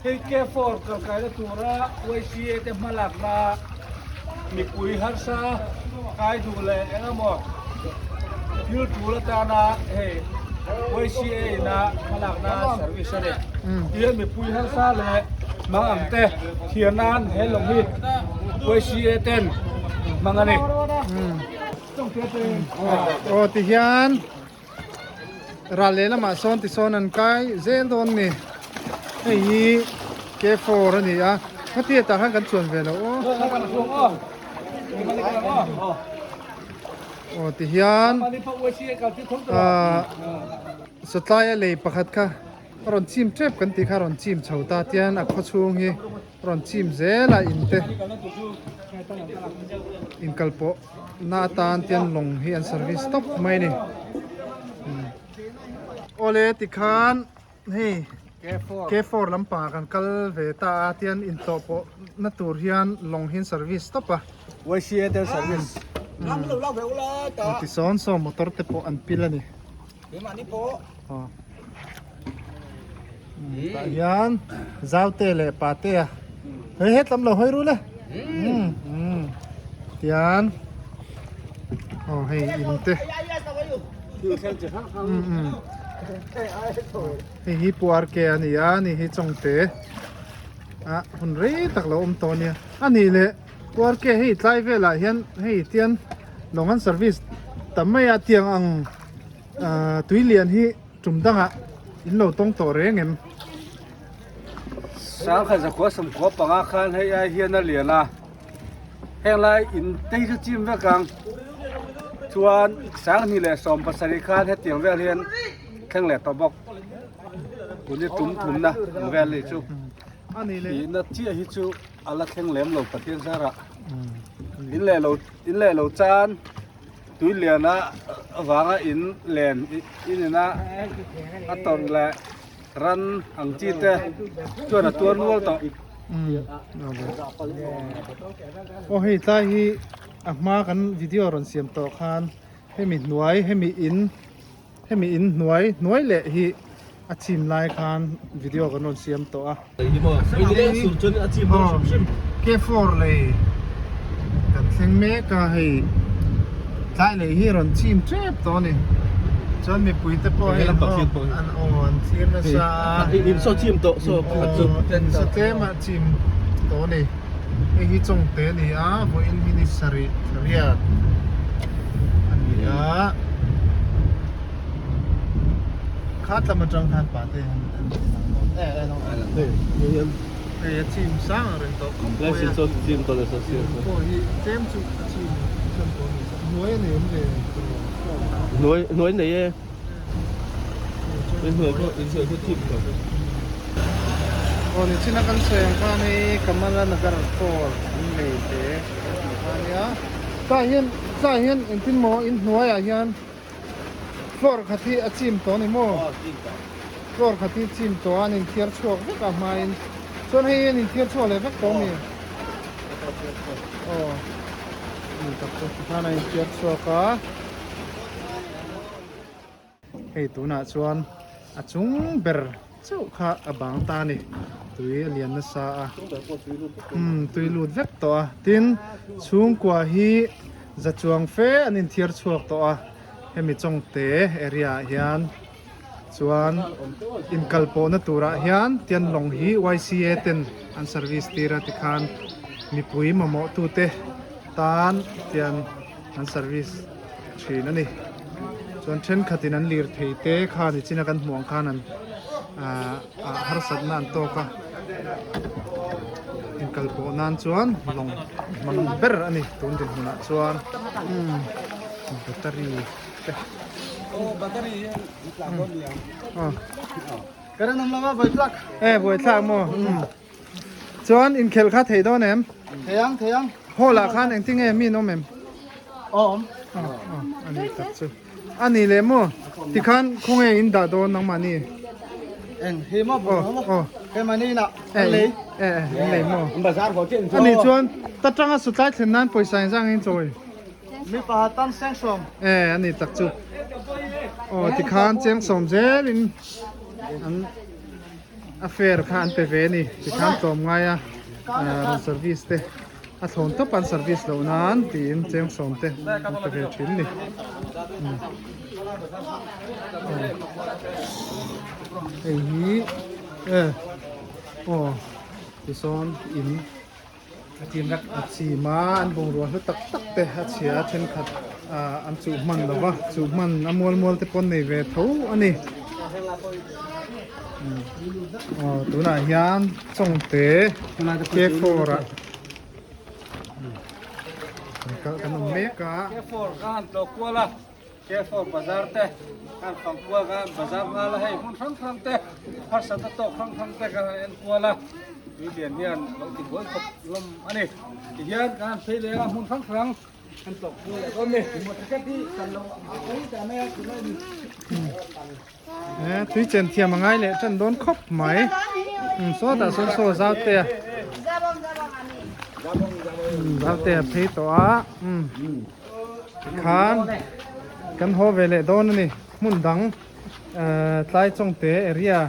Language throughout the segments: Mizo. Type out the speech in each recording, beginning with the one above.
Hei K4 kalkaina tura YCA te hmalakna mipui harsa kai duh leh eng emaw thil tul atana hei YCA ina hmalakna service a ni. Tihian mipui harsa leh hmang ang te thiar nan he lawng hi YCA ten hmang a ni. Aw tihian Ral leh lamah sawn tisawn an kai zel dawn ni. Hei hi K4 a ni a, heti tah khan kan chuan ve lo aw. Aw tihian ah sawtlaia lei pakhat kha a rawn chim tep kan tih kha a rawn chim chho ta tian a khaw chhung hi a rawn chim zel a in te inkalpawh. Na atan tian lawng hi an service tawp mai a ni awle tikhan hei K4 lampangah kan kal ve ta a tian intlawh pawh na tur hian lawng hi an service tawp a YCA te service ti sawn saw motor te pawh an pil a ni. Tah hian Zaute leh Patea hei hetlam lo hawi rul e tian aw hei in te hei hi Pu RK a ni a ni hi Chawngte ah hun rei tak lo awm tawh a nia a nih leh Pu RK hei tlai velah hian hei tian lawng an service tam mai a tiang ang. Ahh tui lian hi tum dangah in lo tawng tawh reng em? Sangkhat zakhua sawmkhua panga khan hei ai hian a lian a, heng lai in tei chu chim vek ang chuan sanghnih leh 70 khan hetiang vel hian thleng leh tawh bawk tun hi tum thumna ang vel hi chu tihna chiah hi chu a la thleng lem lo Pathian zarah in leh lo in leh lo chan. Tui liana avanga in len in ina a tawrh leh ran ang chi te chuan a tuar nual tawh. Aw hei tlai hi a hma kan video rawn siam tawh khan hemi hnuai hemi in Hemi in hnuai hnuai leh hi a chim lai khan video kan rawn siam tawh a. K4 lei kan thleng mek a hei tlai lei hi rawn chim tep tawh a ni. Chuan mipui te pawh hei an aw an thlir nasa a. In saw chim tawh saw pakhat chu. In saw tlem a chim tawh a ni. Hei hi Chawngte a ni a vawiin hi ni sarih thariat a ni a. Kha tlam atang khan pa te han an lang dawn e e lang hei hei hian hei a chim sang ang reng tawh khawp mai a chim tawh leh pawh hi tlem chu a chim than tawh a ni hnuai a nei awm ve hnuai hnuai nei e in hnuai pawh in hnuai pawh chim tawh aw nichina kan sawi ang khan hei Kamala Nagar 4 an nei te kan tih kha ania tah hian tah hian engtin maw in hnuaiah hian Floor khat hi a chim tawh a ni maw? Floor khat hi chim tawh a, an inthiar chhuak vek a hmain. Chuan hei hi an inthiar chhuak leh vek tawh a mi? Aw, ni tak chu tikhan a inthiar chhuak a. Hei tunah chuan a chung ber chauh kha a bang ta a ni. Tui a lian nasa a. Umm tui lut vek tawh a. Tin, chhungkua hi za chuang fe an inthiar chhuak tawh a. Hemi Chawngte area ah hian chuan inkalpawhna turah hian Tianlawng hi YCA ten an service tir a tikhan mipui mamawh tute tan tian an service thin a ni. Chuan thenkhatin an lirthei te kha nichina kan hmuh ang khan an ah harsatna an tawk a inkalpawh nan chuan lawng hmang ber a ni tun dinhmunah chuan umm battery te e buaithlak maw umm chuan inkhelh kha thei dawn em thei ang thei ang hall ah khan engtin nge mi an awm em awm a ni tak chu a ni leh maw tikhan khawnge in dah dawn nangmahni eng hi maw aw he mahni inah an lei e e an lei maw a nih chuan ta tanga sutlai thlen nan pawisa engzah nge in chawi mi pakhat tan seng sawm e a ni tak chu aw tikhan cheng sawm zelin an. a fare kha an pe ve a ni tikhan tlawm ngai a rawn service te a thlawn tawp an service loh nan tiin cheng sawm te an pe ve thin a ni hei hi e aw tisawn in a chim a an bungrua hlu tak tak te a chhia a thenkhat ah an chuh hman lo va chuh hman a mual mual te pawh an nei ve tho a ni aw tunah hian chawngte K4 ah kan kal kan awm mek a. K4 ka han tlawh kual a. K4 bazar te kan fang kual kha bazar nghal a hei hmun hrang hrang te harsatna tawk hrang hrang te kan han en kual a tui lian hian a lo ti buai khawp hlawm a ni tihian kan han phei leh a hmun hrang hrang kan tlawh kual leh dawn a ni. Eh tui chen thiam a ngai leh tan dawn khawp mai sawtah sawn saw zau te a zau te a phei tawh a tikhan kan haw ve leh dawn a ni hmun dang eh tlai chawngte area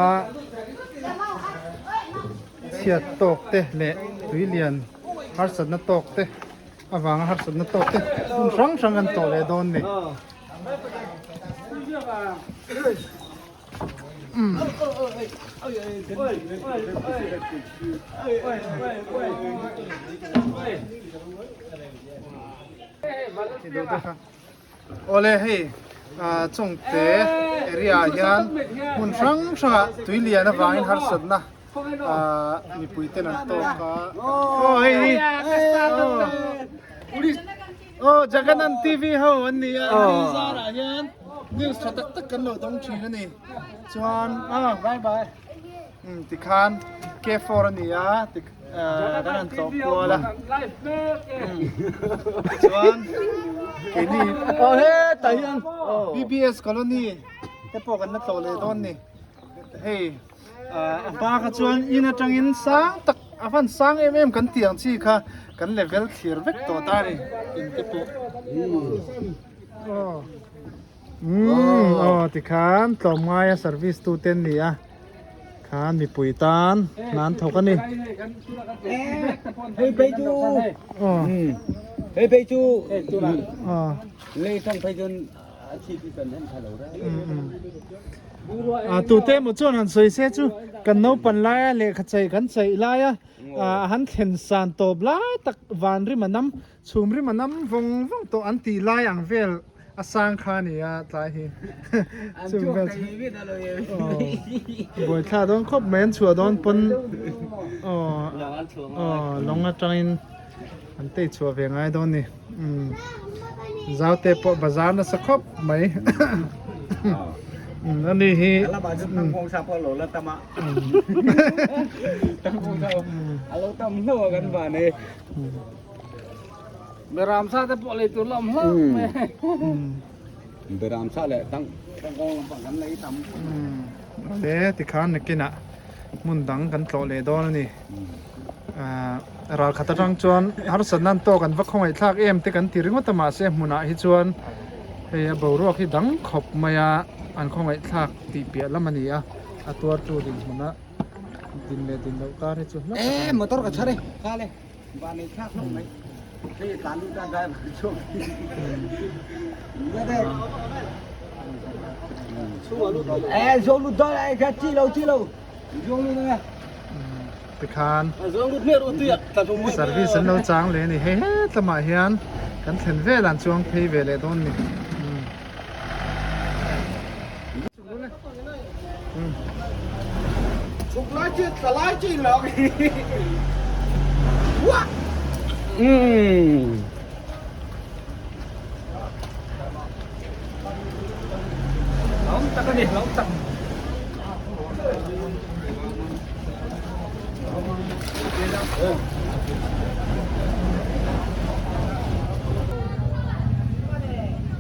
a chhiat tawk te leh tui lian harsatna tawk te avanga harsatna tawk te hmun hrang hrang kan tawh leh dawn a ni. Awle hei Chawngte area ah hian hmun hrang hrangah tui lian avangin harsatna mipui ten an tawk a aw hei hi Aw Jaganan TV ho an ni a an ni zarah hian news tha tak tak kan lo dawng thin a ni chuan ah bye bye um tikhan K4 a ni a tik kan han tlawh kual a chuan keini aw hetah hian BBS colony te pawh kan la tlawh leh dawn ni hei. A hma kha chuan in atangin sang tak a van sang em em kan tih ang chi kha kan level thlir vek tawh ta a ni in te pawh aw umm aw tikhan tlawmngai a service tu te an ni a khan mipui tan hna an thawk a ni hei phei chu aw hei phei chu aw lei thang phei chuan a thi ti kan hen thalo ra a tute emaw chuan han sawi se chu kan naupan laia lehkha chei kan chei laia a han thlen san tawp lai tak van rim a nam chhum rim a nam vawng vawng tawh an tih lai ang vel a sang kha a ni a tlai hi chung vel chu aw buaithla dawn khawp mai an chhuah dawn pawn aw aw lawng atangin An tei chhuah ve ngai dawn ni. Umm Zaute pawh bazar nasa khawp mai. Umm ani hi Beram sa te pawh lei tur la awm hlauh mai. Beram sa leh tang kawng lampang kan lei tam. Umm awle tikhan nakinah hmun dang kan tlawh leh dawn a ni. Ral khat atang chuan harsatna an tawk an va khawngaih thlak em te kan ti ringawt a mahse hmunah hi chuan hei a boruak hi dang khawp mai a an khawngaih thlak tih piah lam a ni a a tuartu dinhmuna din leh din loh kar hi chu hlauh tak a ni. E motor ka chhar e khale van ei thlak hlauh mai hei tlan lut a driver chhuak e zo lut dawn e kha chi lo chi lo. Tikhan service an lo chang leh a ni hei hetlamah hian kan thlen vel an chuang phei ve leh dawn ni.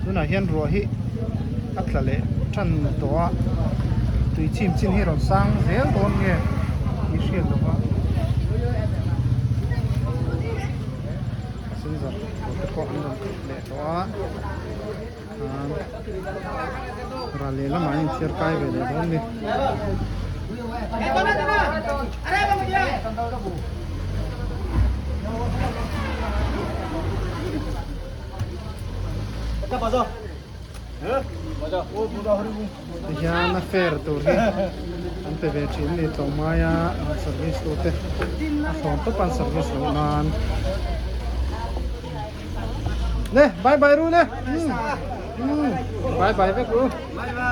Tunah hian ruah hi a tla leh tan tawh a tui chim chin hi rawn sang zel dawn nge tih hriat lo va passenger tur te pawh an rawn khat leh tawh a. Khan ral lehlamah an inthiar kai ve leh dawn a ni. Tihian a fare tur hi an pe ve thin a ni tlawmngaia service tu te a thlawm tawp an service loh nan le bye bye ru le bye bye vek ru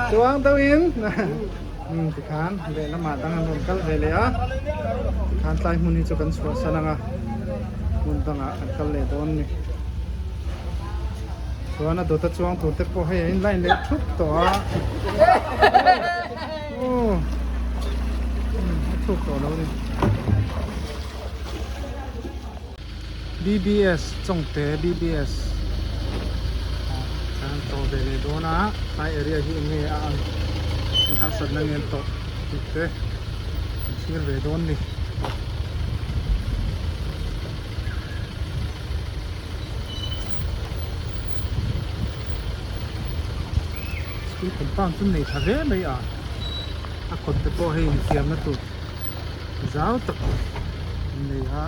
chuang deuh in tikhan lehlamah dang an rawn kal ve leh a tikhan tlai hmun hi chu kan chhuahsan ang a hmun dangah kan kal leh dawn a ni. Chuan a dawta chuang tur te pawh hei a in line leh thup tawh a aw a thuk tawh lo a ni BBS Chawngte BBS an tawh ve leh dawn a tlai area hi eng nge a ang eng harsatna nge an tawh tih te an thlir ve dawn a ni. School compound chu nei tha hle mai a a kawt te pawh hei infiamna tur zau tak an nei a.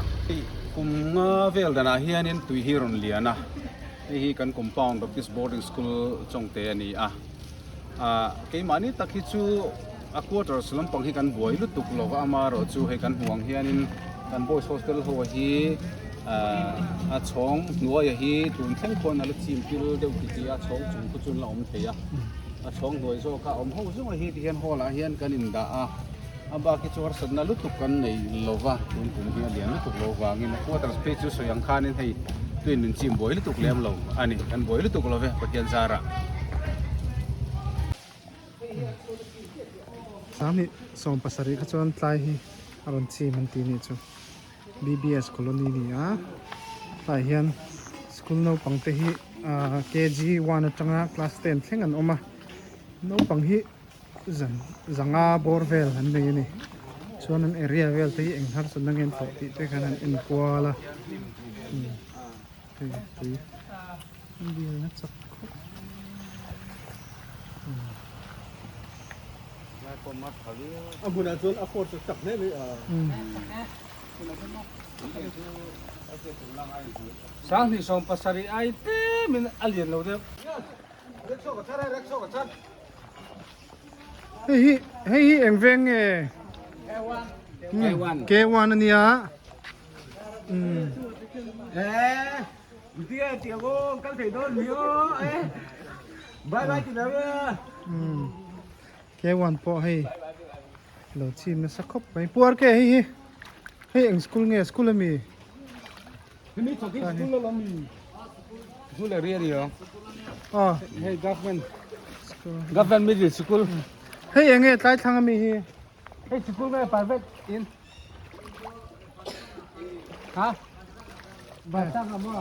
Kum nga vel danah hianin tui hi rawn lian a, hei hi kan compound Baptist Boarding School Chawngte a ni a, ah keimahni tak hi chu a quarters lampang hi kan buai lutuk lo va amaherawh chu hei kan hmuh ang hianin kan boys hostel ho hi ah a chhawng hnuaia hi tun thleng khuan a la chim pil deuh ti tih a chhawng chung khu chu an la awm thei a a chhawng hnuai zawka awm ho zunga hi tihian hall ah hian kan indah a a bak hi chu harsatna lutuk kan nei lo va tun kum hi a lian lutuk lo vangin a quarters phei chu sawi ang khanin hei tuin min chim buai lutuk lem lo a ni kan buai lutuk lo ve Pathian zarah. Sanghnih 17 kha chuan tlai hi a rawn chim an ti nih chu BBS colony a ni a tlaiah hian school naupang te hi ahh KG one atanga class ten thleng an awm a naupang hi zan zanga bawr vel an nei a ni chuan an area vel te hi eng harsatna nge an tawh tih te khan an en kual a hei tui an bialna chak khawp A hmunah chuan a force a chak hle mai a. 27 ai tlemin a lian lo deuh. Hei hi hei hi eng veng nge? K1. K1 a nia. K1 pawh hei lo chim nasa khawp mai. Puar ke hei hi hei eng school nge school ami? School area ni ang. Ah, hei government. Government middle school. Hei eng nge tlai thlang ami hi? Hei school nge private in. Ha? Batang amo.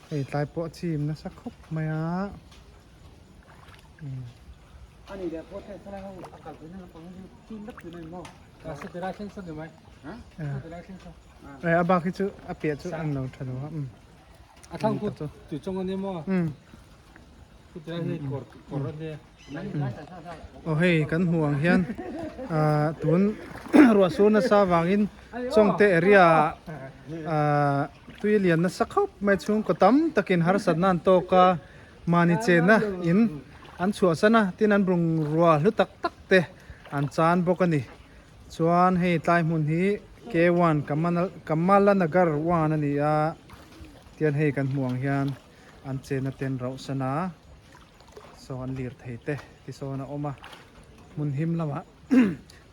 Hei tlai pawh chim nasa khawp mai a. Ani le pawh te thlalai ho a kal pui na lampang hi chim vek tun a ni maw? Ka se tilai thleng sawn ni mai. Ha? Tilai thleng sawn. Eh a bak hi chu a piah chu an lo tha lo a. A thlang khu tui chawng a ni maw? Khu tilai hi kawr kawr a nia. Aw hei kan hmuh ang hian ah tun ruah sur nasa vangin Chawngte area ah tui lian nasa khawp mai chhungkaw tam takin harsatna an tawk a mahni chenna in an chhuahsan a tin an bungrua hlu tak tak te an chan bawk a ni chuan hei tlai hmun hi K1 Kamalanagar 1 a ni a tian hei kan hmuh ang hian an chenna te an rauhsan a. Saw an lir thei te ti sawn a awm a hmun him lamah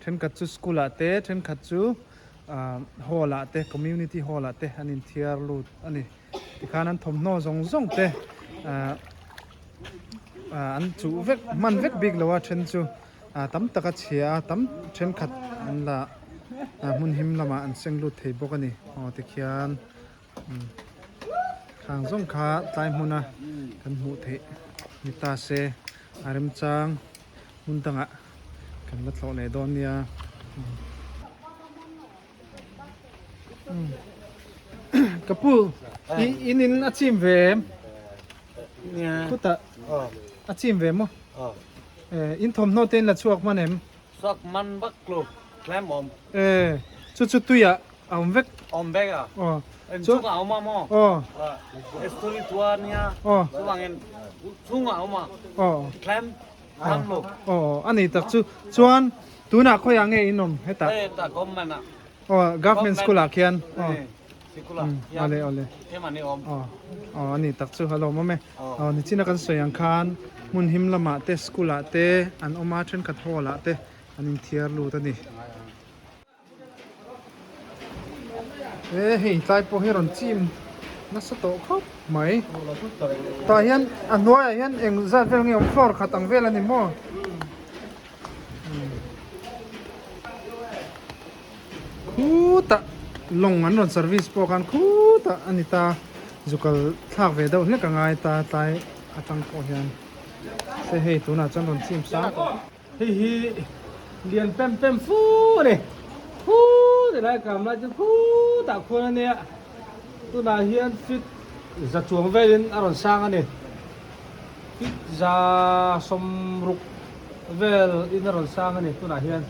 thenkhat chu school ah te thenkhat chu ah hall ah te community hall ah te an inthiar lut a ni tikhan an thawmhnaw zawng zawng te ah ah an chuh vek hman vek bik lo a then chu ah tam tak a chhia a tam thenkhat an la ah hmun him lamah an seng lut thei bawk a ni aw tikhian. Khang zawng kha tlai hmuna kan hmuh theih ni ta se a remchang hmun dangah kan la thlawh leh dawn nia. Ka pu i in in a chim ve em? Khutah a chim ve maw? In thawmhnaw te in la chhuak hman em? Chhuak hman vak lo, tlem awm. E, chu chu tuiah a awm vek. Awm vek a. Aw. In chungah a awm a maw? Aw. Story tua nia. Aw. Chuvangin chungah a awm a. Aw. Tlem tam lo. Aw, a ni tak chu. Chuan tunah khawiah nge in awm hetah? Hetah government ah. Aw, government school ah khian. Aw. Sikul ah hian. Awle awle. Tlem an i awm. Aw. Aw, a ni tak chu a lawmawm e. Aw, nichina kan sawi ang khan hmun him lamah te school ah te an awm a, thenkhat hall ah te an inthiar lut a ni. E hei tlai pawh hi rawn chim nasa tawh khawp mai. Tah hian a hnuaiah hian eng zat vel nge awm floor khat ang vel a ni maw? Khutah lawng an rawn service pawh khan khutah a ni ta zukal thlak ve deuh hlek a ngai ta tlai atang pawh hian se hei tunah chuan rawn chim sang tawh. Hei hi lian pem pem fu a ni fu ti lai kam lai chu khutah khuan a nia tunah hian feet za chuang velin a rawn sang a ni feet za sawmruk vel in a rawn sang a ni tunah hian.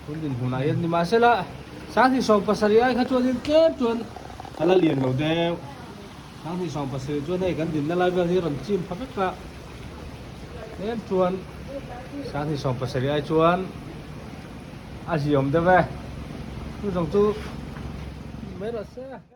Tun dinhmunah hian nimahsela 27 ai kha chuanin tlem chuan a la lian lo deuh. 27 chuan hei kan dinna lai vel hi rawn chim pha vek a, tlem chuan 27 ai chuan a ziawm deuh e. Chu zawng chu mai rawh se.